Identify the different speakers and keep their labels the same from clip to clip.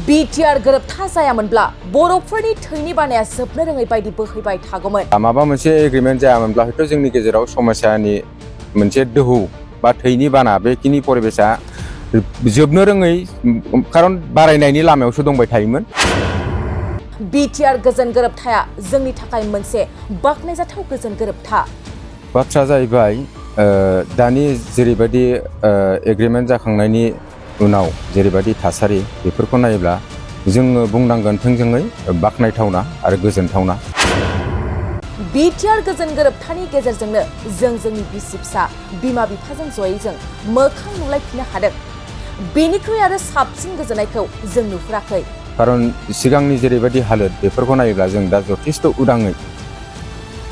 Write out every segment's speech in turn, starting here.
Speaker 1: BTR गोरोबथा जायामोनब्ला बर'फोरनि थैनि बानाया जोबनो रोङै बायदि बोहैबाय थागौमोन।
Speaker 2: माबा मोनसे एग्रीमेंट जायामोनब्ला हयथ' जोंनि गेजेराव समस्यानि मोनसे दोहौ बा थैनि बाना बेखिनि परिबेसा जोबनो रोङै खारन बारायनायनि लामायावसो दंबाय थायोमोन।
Speaker 1: बिटिआर गोजोन गोरोबथाया जोंनि थाखाय मोनसे बाख्नायजाथाव गोजोन गोरोबथा।
Speaker 2: बाथ्रा जाहैबाय दानि जेरैबायदि एग्रीमेंट जाखांनायनि उनाव जेरैबायदि थासारि बेफोरखौ नायोब्ला जोङो बुंनांगोन थोंजोङै बाख्नायथावना आरो गोजोनथावना।
Speaker 1: बिटिआर गोजोन गोरोबथानि गेजेरजोंनो जों जोंनि बिसि फिसा बिमा बिफाजों जयै जों मोखां नुलायफिननो हादों। बेनिख्रुइ आरो साबसिन गोजोननायखौ जों नुहुराखै।
Speaker 2: खारन सिगांनि जेरैबायदि हालोद बेफोरखौ नायोब्ला जों दा जथेस्थ' उदाङै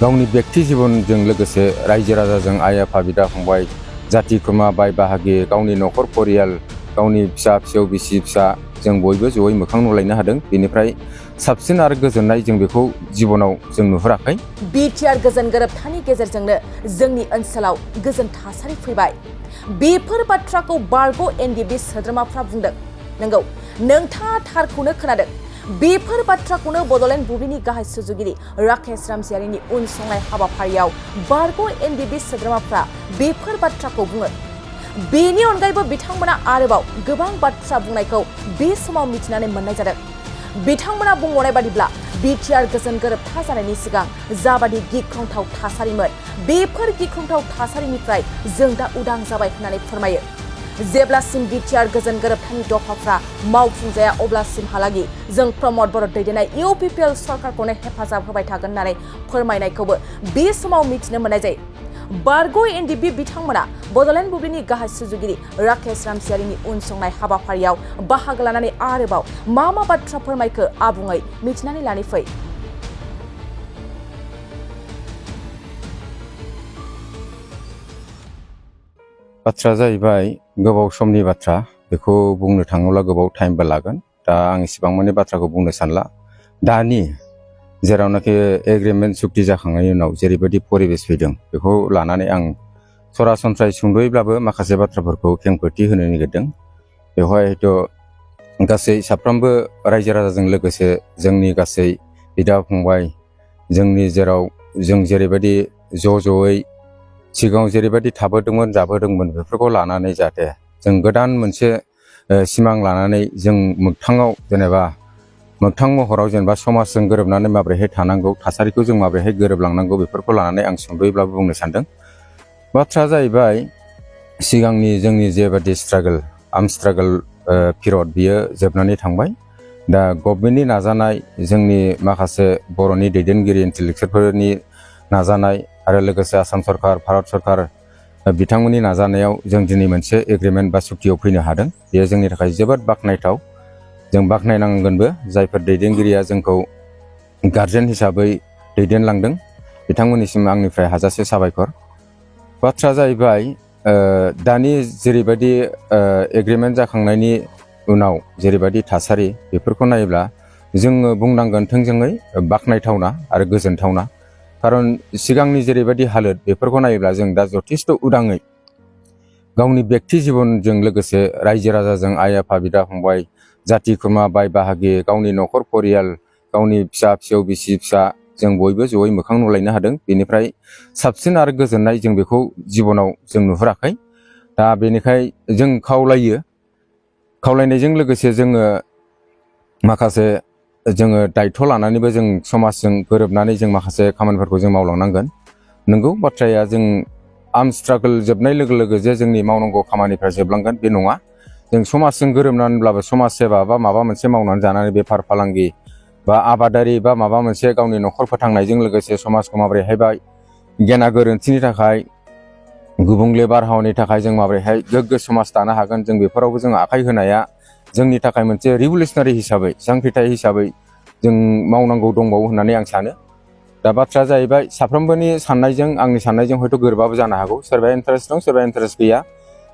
Speaker 2: गावनि व्यक्ति जिबनजों लोगोसे रायजो राजाजों आइ आफा बिदा फंबाय जाथि खुरमा बाय बाहागि गावनि न'खर परियाल गावनि फिसा फिसौ बिसि फिसा जों बयबो जयै मोखां नुलायनो हादों। बेनिफ्राय साबसिन आरो गोजोननाय जों बेखौ जिबनाव जों नुहुराखै।
Speaker 1: बिटिआर गोजोन गोरोबथानि गेजेरजोंनो जोंनि ओनसोलाव गोजोन थासारि फैबाय। बेफोर बाथ्राखौ बारग' एनडिएफबि सोद्रोमाफ्रा बुंदों। नंगौ, नोंथाङा थारखौनो खोनादों। बेफोर बाथ्राखौनो बड'लेण्ड बुब्लिनि गाहाय सुजुगिरि राकेश रामसियारिनि उनसंनाय हाबाफारियाव बारग' एनडिएफबि सोद्रोमाफ्रा बेफोर बाथ्राखौ बुङो। बेनि अनगायैबो बिथांमोना आरोबाव गोबां बाथ्रा बुंनायखौ बे समाव मिथिनानै मोननाय जादों। बिथांमोना बुंबावनाय बादिब्ला बिटिआर गोजोन गोरोबथा जानायनि सिगां जाबादि गिख्रंथाव थासारिमोन बेफोर गिख्रंथाव थासारिनिफ्राय जों दा उदां जाबाय होननानै फोरमायो। जेब्लासिम बिटिआर गोजोन गोरोबथानि दफाफ्रा मावफुंजाया अब्लासिमहालागै जों प्रमद बर' दैदेननाय इउपिपिएल सरकारखौनो हेफाजाब होबाय थागोन होननानै फोरमायनायखौबो बे समाव मिथिनो मोननाय जायो। बारग' एनडिएफबि बिथांमोना बड'लेण्ड बुब्लिनि गाहाय सुजुगिरि राकेश रामसियारिनि उनसंनाय हाबाफारियाव बाहागो लानानै आरोबाव मा बाथ्रा फोरमायखो आबुङै मिथिनानै लानि फै।
Speaker 2: बाथ्रा जाहैबाय गोबाव समनि बाथ्रा, बेखौ बुंनो थाङोब्ला गोबाव टाइमबो लागोन। दा आं इसिबां माने बाथ्राखौ बुंनो सानला। दानि जेरावनाखि एग्रीमेंट सुक्ति जाखांनायनि उनाव जेरैबायदि परिबेस फैदों बेखौ लानानै आं सरासनस्रायै सुंद'यैब्लाबो माखासे बाथ्राफोरखौ खेंफोरथि होनो नागिरदों। बेवहाय हयथ' गासै साफ्रोमबो रायजो राजाजों लोगोसे जोंनि गासै बिदा फंबाय जोंनि जेराव जों जेरैबायदि ज'यै सिगाङाव जेरैबायदि थाबोदोंमोन जाबोदोंमोन बेफोरखौ लानानै जाहाथे जों गोदान मोनसे सिमां लानानै जों मोगथाङाव जेनेबा मोगथां महराव जेनेबा समाजजों गोरोबनानै माबोरैहाय थानांगौ थासारिखौ जों माबोरैहाय गोरोबलांनांगौ बेफोरखौ लानानै आं सुंद'यैब्लाबो बुंनो सानदों। बाथ्राया जाहैबाय सिगांनि जोंनि जेबादि आर्म स्ट्रागल पिरियड बियो जोबनानै थांबाय। दा गभर्नमेन्टनि नाजानाय जोंनि माखासे बर'नि दैदेनगिरि इन्टेलेक्सुवेलफोरनि नाजानाय आरो लोगोसे आसाम सरकार भारत सरकार बिथांमोननि नाजानायाव जों दिनै मोनसे एग्रीमेंट बा सुक्तियाव फैनो हादों। बेयो जोंनि थाखाय जोबोद बाख्नायथाव। जों बाख्नायनांगोनबो जायफोर दैदेनगिरिया जोंखौ गार्जेन हिसाबै दैदेनलांदों बिथांमोननिसिम आंनिफ्राय हाजासे साबायखर। बाथ्रा जाहैबाय दानि जेरैबायदि एग्रीमेंट जाखांनायनि उनाव जेरैबायदि थासारि बेफोरखौ नायोब्ला जोङो बुंनांगोन थोंजोङै बाख्नायथावना आरो गोजोनथावना। खारन सिगांनि जेरैबायदि हालोद बेफोरखौ नायोब्ला जों दा जथेस्थ' उदाङै गावनि व्यक्ति जिबनजों लोगोसे रायजो राजाजों आइ आफा बिदा फंबाय जाथि खुरमा बाय बाहागि गावनि न'खर परियाल गावनि फिसा फिसौ बिसि फिसा जों बयबो जयै मोखां नुलायनो हादों। बेनिफ्राय साबसिन आरो गोजोननाय जों बेखौ जिबनाव जों नुहुराखै। दा बेनिखाय जों खावलायनायजों लोगोसे जोङो माखासे जोङो दायथ' लानानैबो जों समाजजों गोरोबनानै जों माखासे खामानिफोरखौ जों मावलांनांगोन। नंगौ बाथ्राया जों आर्म स्ट्रागल जोबनाय लोगो लोगो जे जोंनि मावनांगौ खामानिफ्रा जोबलांगोन बे नङा। जों समाजजों गोरोबनानैब्लाबो समाज सेवा बा माबा मोनसे मावनानै जानानै बेफार फालांगि बा आबादारि बा माबा मोनसे गावनि न'खर फोथांनायजों लोगोसे समाजखौ माबोरैहाय गेना गोरोन्थिनि थाखाय गुबुंले बारहावानि थाखाय जों माबोरैहाय गोग्गो समाज दानो हागोन जों बेफोरावबो जों आखाइ होनाया जोंनि थाखाय मोनसे रिभलिउसनारि हिसाबै जांख्रिथाय हिसाबै जों मावनांगौ दंबावो होननानै आं सानो। दा बाथ्राया जाहैबाय साफ्रोमबोनि साननायजों आंनि साननायजों हयथ' गोरोबाबो जानो हागौ। सोरबाया इन्टारेस्ट दं सोरबाया इन्टारेस्ट गैया।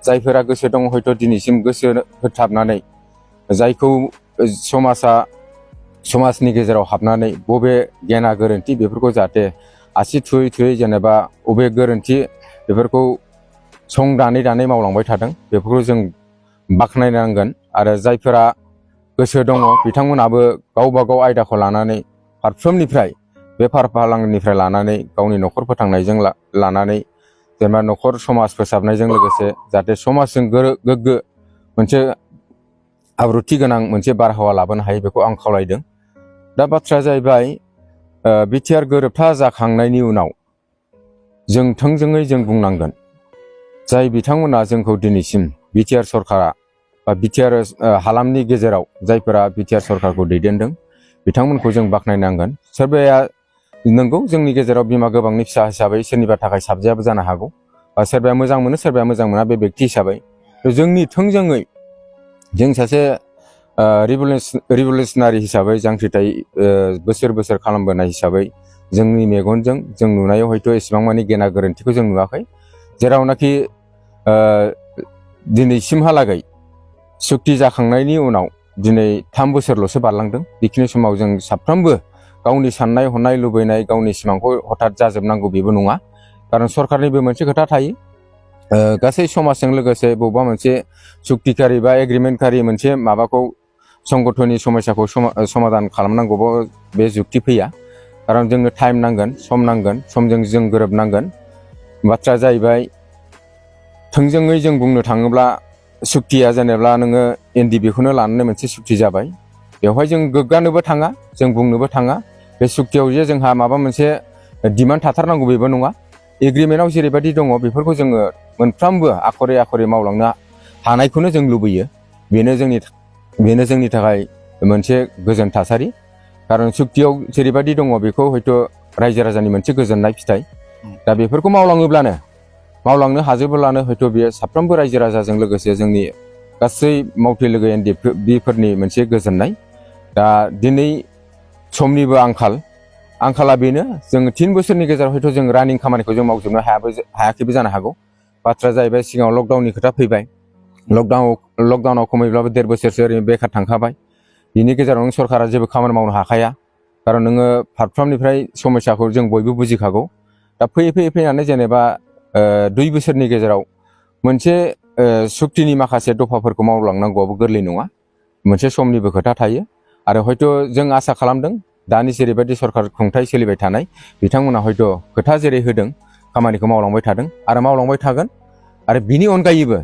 Speaker 2: जायफोरा गोसो दं हयथ' दिनैसिम गोसो होथाबनानै जायखौ समाजनि गेजेराव हाबनानै बबे गेना गोरोन्थि बेफोरखौ जाहाथे आसि थुयै थुयै जेनेबा बबे गोरोन्थि बेफोरखौ सं दानै मावलांबाय थादों बेफोरखौ जों बाख्नायनांगोन। आरो जायफोरा गोसो दङ बिथांमोनाबो गावबा गाव आयदाखौ लानानै फारफ्रोमनिफ्राय बेफार फालांगिनिफ्राय लानानै गावनि न'खर फोथांनायजों लानानै जेनेबा न'खर समाज फोसाबनायजों लोगोसे जाहाथे समाजजों गोग्गो मोनसे आब्रुथि गोनां मोनसे बारहावा लाबोनो हायो बेखौ आं खावलायदों। दा बाथ्राया जाहैबाय बिटिआर गोरोबथा जाखांनायनि उनाव जों थोंजोङै जों बुंनांगोन जाय बिथांमोना जोंखौ दिनैसिम बिटिआर सरकारा बा बिटिआर हालामनि गेजेराव जायफोरा बिटिआर सरकारखौ दैदेनदों बिथांमोनखौ जों बाख्नायनांगोन। सोरबाया नंगौ जोंनि गेजेराव बिमा गोबांनि फिसा हिसाबै सोरनिबा थाखाय साबजायाबो जानो हागौ बा सोरबाया मोजां मोनो सोरबाया मोजां मोना बे बेक्ति हिसाबै जोंनि थोंजोङै जों सासे रिभलिउसनारि हिसाबै जांख्रिथाय बोसोर बोसोर खालामबोनाय हिसाबै जोंनि मेगनजों जों नुनायाव हयथ' एसेबां मानि गेना गोरोन्थिखौ जों नुवाखै। जेरावनाखि दिनैसिमहालागै सुक्ति जाखांनायनि उनाव दिनै 3 बोसोरल'सो बारलांदों। बेखिनि समाव जों साफ्रोमबो गावनि साननाय हनाय लुबैनाय गावनि सिमांखौ हथात जाजोबनांगौ बेबो नङा। खारन सरकारनिबो मोनसे खोथा थायो गासै समाजजों लोगोसे बबेबा मोनसे सुक्तिकारि बा एग्रिमेन्टकारि मोनसे माबाखौ संगठननि समस्याखौ समाधान खालामनांगौबो बे जुक्ति फैया। खारन जोंनो टाइम नांगोन समजों जों गोरोबनांगोन। बाथ्राया जाहैबाय थोंजोङै जों बुंनो थाङोब्ला सुक्तिया जेनेबा नोङो एनडिबिखौनो लानानै मोनसे सुक्ति जाबाय। बेवहाय जों गोग्गानोबो थाङा जों बुंनोबो थाङा बे सुक्तियाव जे जोंहा माबा मोनसे डिमान्ड थाथारनांगौ बेबो नङा। एग्रिमेन्टआव जेरैबायदि दङ बेफोरखौ जोङो मोनफ्रोमबो आखरे आखरे मावलांनो हानायखौनो जों लुबैयो। बेनो जोंनि थाखाय मोनसे गोजोन थासारि। खारन सुक्तियाव जेरैबायदि दङ बेखौ हयथ' रायजो राजानि मोनसे गोजोननाय फिथाइ। दा बेफोरखौ मावलांनो हाजोबोब्लानो हयथ' बेयो साफ्रोमबो रायजो राजाजों लोगोसे जोंनि गासै मावथि लोगो एनडिएफबि मोनसे गोजोननाय। दा दिनै समनिबो आंखाला बेनो जों 3 बोसोरनि गेजेराव हयथ' जों रानिं खामानिखौ जों मावजोबनो हायाखैबो जानो हागौ। बाथ्राया जाहैबाय सिगाङाव लकडाउननि खोथा फैबाय। लकडाउनाव खमैब्लाबो 1.5 बोसोरसो ओरैनो बेखार थांखाबाय। बिनि गेजेराव सरकारा जेबो खामानि मावनो हाखाया। खारन नोङो फारफ्रोमनिफ्राय समस्याखौ जों बयबो बुजिखागौ। दा फैयै फैनानै जेनेबा 2 बोसोरनि गेजेराव मोनसे सुक्तिनि माखासे दफाफोरखौ मावलांनांगौआबो गोरलै नङा। मोनसे समनिबो खोथा थायो आरो हयथ' जों आसा खालामदों दानि जेरैबायदि सरकार खुंथाय सोलिबाय थानाय बिथांमोना हयथ' खोथा जेरै होदों खामानिखौ मावलांबाय थादों आरो मावलांबाय थागोन। आरो बिनि अनगायैबो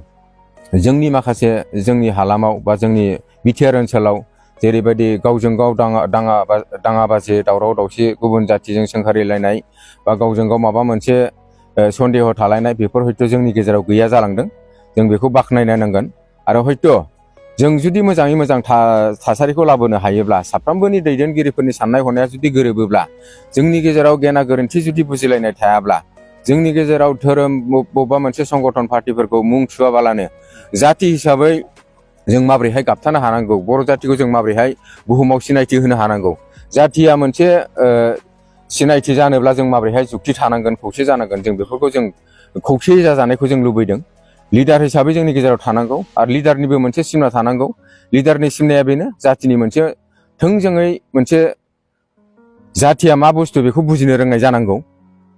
Speaker 2: जोंनि हालामाव बा जोंनि बिटिआर ओनसोलाव जेरैबायदि गावजों गाव दाङाबाजि दावराव दावसि गुबुन जातिजों सोंखारिलायनाय बा गावजों गाव माबा मोनसे सन्देह थालायनाय बेफोर हयथ' जोंनि गेजेराव गैया जालांदों। जों बेखौ बाख्नायनो नांगोन। आरो हयथ' जों जुदि मोजाङै मोजां थासारिखौ लाबोनो हायोब्ला साफ्रोमबोनि दैदेनगिरिफोरनि साननाय हनाया जुदि गोरोबोब्ला जोंनि गेजेराव गेना गोरोन्थि जुदि बुजिलायनाय थायाब्ला जोंनि गेजेराव धोरोम बबेबा मोनसे संगठन पार्टिफोरखौ मुं सुवाबालानो जाति हिसाबै जों माबोरैहाय गाबथानो हानांगौ बर' जातिखौ जों माबोरैहाय बुहुमाव सिनायथि होनो हानांगौ जातिया मोनसे सिनायथि जानोब्ला जों माबोरैहाय जुक्ति थानांगोन खौसे जानांगोन जों बेफोरखौ जों खौसे जाजानायखौ जों लुबैदों। लिडार हिसाबै जोंनि गेजेराव थानांगौ आरो लिडारनिबो मोनसे सिमना थानांगौ। लिडारनि सिमनाया बेनो जातिनि मोनसे थोंजोङै मोनसे जातिया मा बुस्थु बेखौ बुजिनो रोंनाय जानांगौ।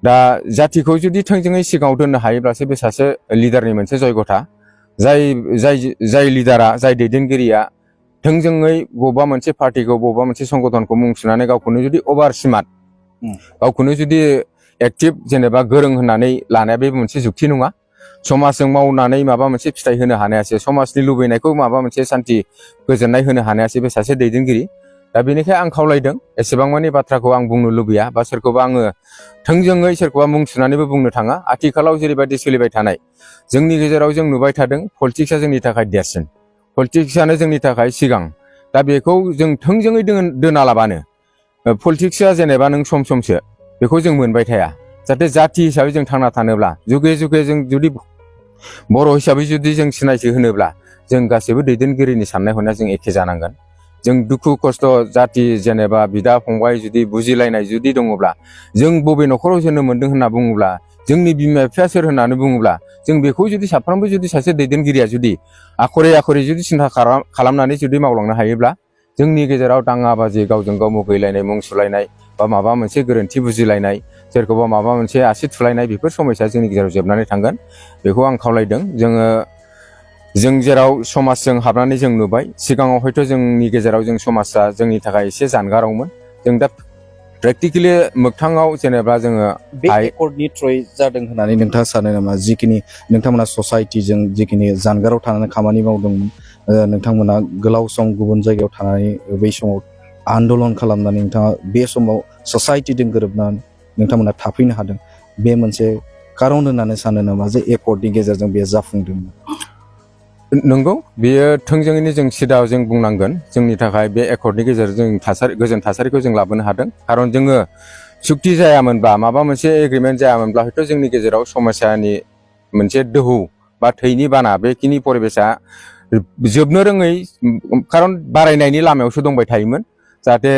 Speaker 2: दा जातिखौ जुदि थोंजोङै सिगाङाव दोननो हायोब्लासो बे सासे लिडारनि मोनसे जयगथा। जाय लिडारा जाय दैदेनगिरिया थोंजोङै बबेबा मोनसे पार्टिखौ बबेबा मोनसे संगठनखौ मुं सुनानै गावखौनो जुदि अभार स्मार्ट गावखौनो जुदि एक्टिभ जेनेबा गोरों होननानै लानाया बे मोनसे जुक्ति नङा। समाजजों मावनानै माबा मोनसे फिथाइ होनो हानायासो समाजनि लुबैनायखौ माबा मोनसे सान्थि गोजोननाय होनो हानायासो बे सासे दैदेनगिरि। दा बेनिखाय आं खावलायदों एसेबां मानि बाथ्राखौ आं बुंनो लुबैया बा सोरखौबा आङो थोंजोङै सोरखौबा मुं सुनानैबो बुंनो थाङा। आथिखालाव जेरैबायदि सोलिबाय थानाय जोंनि गेजेराव जों नुबाय थादों पलिटिक्सआ जोंनि थाखाय देरसिन पलिटिक्सआनो जोंनि थाखाय सिगां। दा बेखौ जों थोंजोङै दोनालाबानो पलिटिक्सआ जेनेबा नों समसो बेखौ जों मोनबाय थाया। जाहाथे जाति हिसाबै जों थांना थानोब्ला जुगे जुगे जों जुदि बर' हिसाबै जुदि जों सिनायथि होनोब्ला जों गासैबो दैदेनगिरिनि साननाय हनाया जों एखे जानांगोन। जों दुखु खस्थ' जाति जेनेबा बिदा फंबाय जुदि बुजिलायनाय जुदि दङब्ला जों बबे न'खराव जोनोम मोनदों होनना बुङोब्ला जोंनि बिमा बिफाया सोर होननानै बुङोब्ला जों बेखौ जुदि साफ्रोमबो जुदि सासे दैदेनगिरिया जुदि आखरे जुदि सिन्था खालामनानै जुदि मावलांनो हायोब्ला जोंनि गेजेराव दाङाबाजि गावजों गाव मुगैलायनाय मुं सुलायनाय बा माबा मोनसे गोरोन्थि बुजिलायनाय सोरखौबा माबा मोनसे आसि थुलायनाय बेफोर समस्या जोंनि गेजेराव जोबनानै थांगोन। बेखौ आं खावलायदों। जोङो जों जेराव समाजजों हाबनानै जों नुबाय सिगाङाव हयथ' जोंनि गेजेराव जों समाजा जोंनि थाखाय एसे जानगारावमोन जों दा प्रेक्टिकेलि मोगथाङाव जेनेबा जोङो
Speaker 3: बे एकर्डनि थ्रुयै जादों होननानै नोंथाङा सानो नामा जिखिनि नोंथांमोना ससाइटिजों जिखिनि जानगाराव थानानै खामानि मावदोंमोन नोंथांमोना गोलाव सम गुबुन जायगायाव थानानै बै समाव आन्दलन खालामनानै नोंथाङा बे समाव ससाइटिजों गोरोबनानै नोंथांमोना थाफैनो हादों बे मोनसे खारन होननानै सानो नामा जे एकर्डनि गेजेरजों बे जाफुंदोंमोन
Speaker 2: नंगौ बेयो थोंजोङैनो जों सिदा जों बुंनांगोन जोंनि थाखाय बे एकर्डनि गेजेरजों गोजोन थासारिखौ जों लाबोनो हादों खारन जोङो सुक्ति जायामोनबा माबा मोनसे एग्रिमेन्ट जायामोनब्ला हयथ' जोंनि गेजेराव समस्यानि मोनसे दोहौ बा थैनि बाना बेखिनि परिबेसा जोबनो रोङै खारन बारायनायनि लामायावसो दंबाय थायोमोन जाहाथे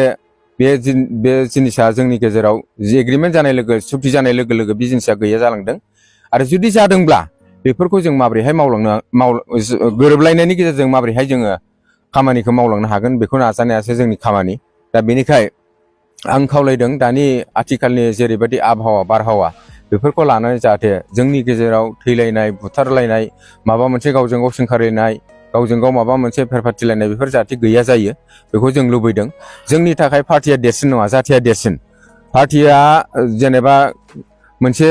Speaker 2: बे जिनिसा जोंनि गेजेराव जि एग्रिमेन्ट जानाय लोगो सुक्ति जानाय लोगो लोगो बे जिनिसा गैया जालांदों आरो जुदि जादोंब्ला बेफोरखौ जों माबोरैहाय गोरोबलायनायनि गेजेरजों माबोरैहाय जोङो खामानिखौ मावलांनो हागोन बेखौ नाजानायासो जोंनि खामानि दा बेनिखाय आं खावलायदों दानि आथिखालनि जेरैबायदि बारहावा बेफोरखौ लानानै जाहाथे जोंनि गेजेराव थैलायनाय बुथारलायनाय माबा मोनसे गावजों गाव सोंखारिलायनाय गावजों गाव माबा मोनसे फेरफाथिलायनाय बेफोर जाहाथे गैया जायो बेखौ जों लुबैदों जोंनि थाखाय पार्टिया देरसिन नङा जाथिया देरसिन पार्टिया जेनेबा मोनसे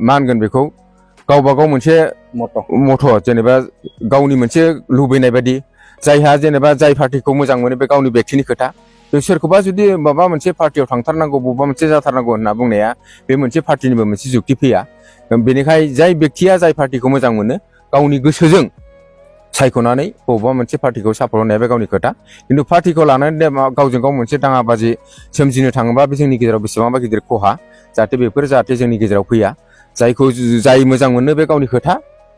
Speaker 2: मा होनगोन बेखौ गावबा गाव मोनसे मथ' जेनेबा गावनि मोनसे लुबैनाय बायदि जायहा जेनेबा जाय पार्टिखौ मोजां मोनो बे गावनि बेक्तिनि खोथा सोरखौबा जुदि माबा मोनसे पार्टियाव थांथारनांगौ बबेबा मोनसे जाथारनांगौ होनना बुंनाया बे मोनसे पार्टिनिबो मोनसे जुक्ति फैया बेनिखाय जाय बेक्तिया जाय पार्टिखौ मोजां मोनो गावनि गोसोजों सायख'नानै बबेबा मोनसे पार्टिखौ सापर्ट होनाया बे गावनि खोथा खिन्थु पार्टिखौ लानानै गावजों गाव मोनसे दाङाबाजि सोमजिनो थाङोबा बे जोंनि गेजेराव बेसेबांबा गिदिर खहा जाहाथे जोंनि गेजेराव फैया जाय मोजां मोनो बे गावनि खोथा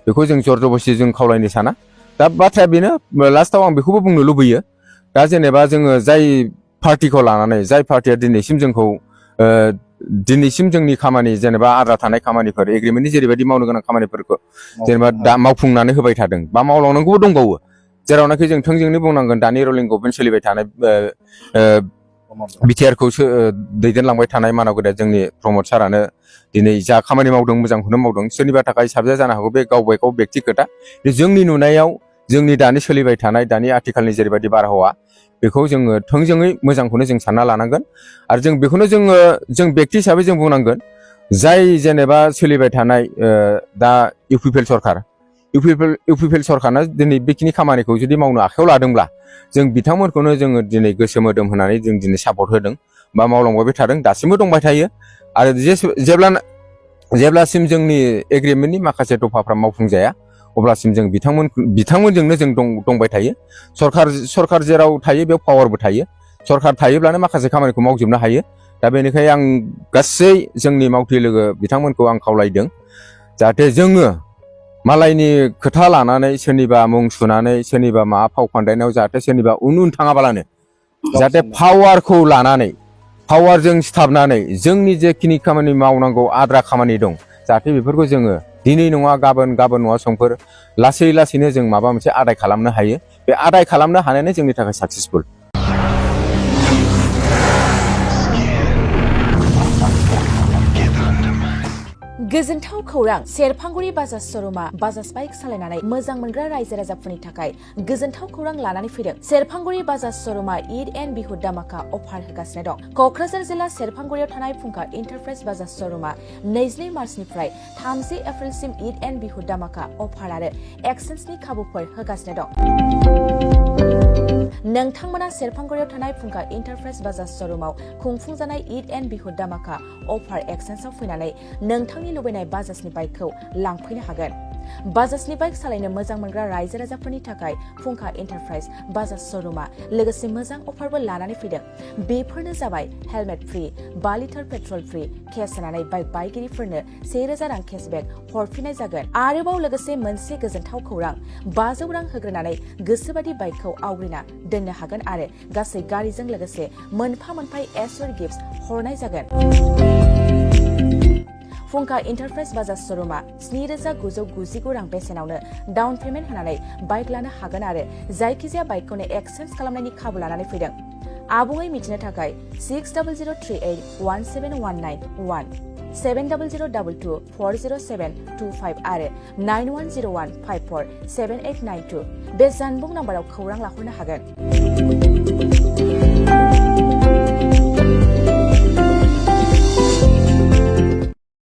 Speaker 2: बेखौ जों जर जबस्ति जों खावलायनो साना दा बाथ्राया बेनो लास्टाव आं बेखौबो बुंनो लुबैयो दा जेनेबा जोङो जाय पार्टिखौ लानानै जाय पार्टिया दिनैसिम जोंनि खामानि जेनेबा आद्रा थानाय खामानिफोर एग्रिमेन्टनि जेरैबायदि मावनो गोनां खामानिफोरखौ जेनेबा दा मावफुंनानै होबाय थादों बा मावलांनांगौबो दंबावो जेरावनाखि जों थोंजोंनो बुंनांगोन दानि रलिं गभर्नमेन्ट सोलिबाय थानाय बिटिआरखौ दैदेनलांबाय थानाय मानाव गेदेर जोंनि प्रमद सारानो दिनै जा खामानि मावदों मोजांखौनो मावदों सोरनिबा थाखाय साबजा जानो हागौ बे गावबाय गाव बेक्ति खोथा जोंनि नुनायाव जोंनि दानि सोलिबाय थानाय दानि आथिखालनि जेरैबायदि बारहावा बेखौ जोङो थोंजोङै मोजांखौनो जों सानना लानांगोन आरो जों बेखौनो जों बेक्ति हिसाबै जों बुंनांगोन जाय जेनेबा सोलिबाय थानाय दा इउपिपिएल सरकारना दिनै बेखिनि खामानिखौ जुदि मावनो आखायाव लादोंब्ला जों बिथांमोनखौनो जोङो दिनै गोसो मोदोम होनानै जों दिनै सापर्ट होदों बा मावलांबाय थादों दासिमबो दंबाय थायो आरो जेब्लासिम जोंनि एग्रिमेन्टनि माखासे दफाफ्रा मावफुंजाया अब्लासिम जों बिथांमोनजोंनो जों दंबाय थायो सरकार जेराव थायो बेयाव पावारबो थायो सरकार थायोब्लानो माखासे खामानिखौ मावजोबनो हायो दा बेनिखायनो आं गासै जोंनि मावथि लोगो बिथांमोनखौ आं खावलायदों जाहाथे जोङो मालायनि खोथा लानानै सोरनिबा मुं सुनानै सोरनिबा माबा फाव फान्दायनायाव जाहाथे सोरनिबा उन थाङाबालानो जाहाथे पावारखौ लानानै पावारजों सिथाबनानै जोंनि जेखिनि खामानि मावनांगौ आद्रा खामानि दं जाहाथे बेफोरखौ जोङो दिनै नङा गाबोन नङा समफोर लासैनो जों माबा मोनसे आदाय खालामनो हायो बे आदाय खालामनो हानायानो जोंनि थाखाय साक्सेसफुल
Speaker 1: गोजोनथाव खौरां सेरफांगुरि बाजाज श'रुमा बाजाज बाइक सालायनानै मोजां मोनग्रा रायजो राजाफोरनि थाखाय गोजोनथाव खौरां लानानै फैदों सेरफांगुरि बाजाज श'रुमा ईद एन्ड बिहु दामाका अफार होगासिनो दं क'क्राझार जिल्ला सेरफांगुरियाव थानाय फुंखा एन्टारप्राइज बाजाज श'रुमा 22 मार्चनिफ्राय 30 एप्रिलसिम ईद एन्ड बिहु दामाका अफार आरो एक्सेन्सनि खाबुफोर होगासिनो दं नोंथांमोना सेरफांगुरियाव थानाय फुंखा एन्टारप्राइज बाजाज श'रुमाव खुंफुंजानाय ईद एन्ड बिहु दामाका अफार एक्सेन्सआव फैनानै नोंथांनि लुबैनाय बाजाजनि बाइकखौ लांफैनो हागोन बाजाजनि बाइक सालायनो मोजां मोनग्रा रायजो राजाफोरनि थाखाय फुंखा एन्टारप्राइज बाजाज श'रुमा लोगोसे मोजां अफारबो लानानै फैदों बेफोरनो जाबाय helmet free 5 litre petrol free case होनानै बाइक बायगिरिफोरनो 1000 रां केसबेक हरफिननाय जागोन आरोबाव लोगोसे मोनसे गोजोनथाव खौरां 500 रां होग्रोनानै गोसोबादि बाइकखौ आवग्रिना दोननो हागोन आरो गासै गारिजों लोगोसे मोनफा एसर गिफ्ट हरनाय जागोन फुंखा एन्टारप्राइज बाजाज श'रुमा 7,999 रां बेसेनावनो डाउन पेमेन्ट होनानै बाइक लानो हागोन आरो जायखिजाया बाइकखौनो एक्सेन्स खालामनायनि खाबु लानानै फैदों आबुङै मिथिनो थाखाय 6003817191 7002240725 आरो 9101547892 बे जानबुं नाम्बाराव खौरां लाहरनो हागोन।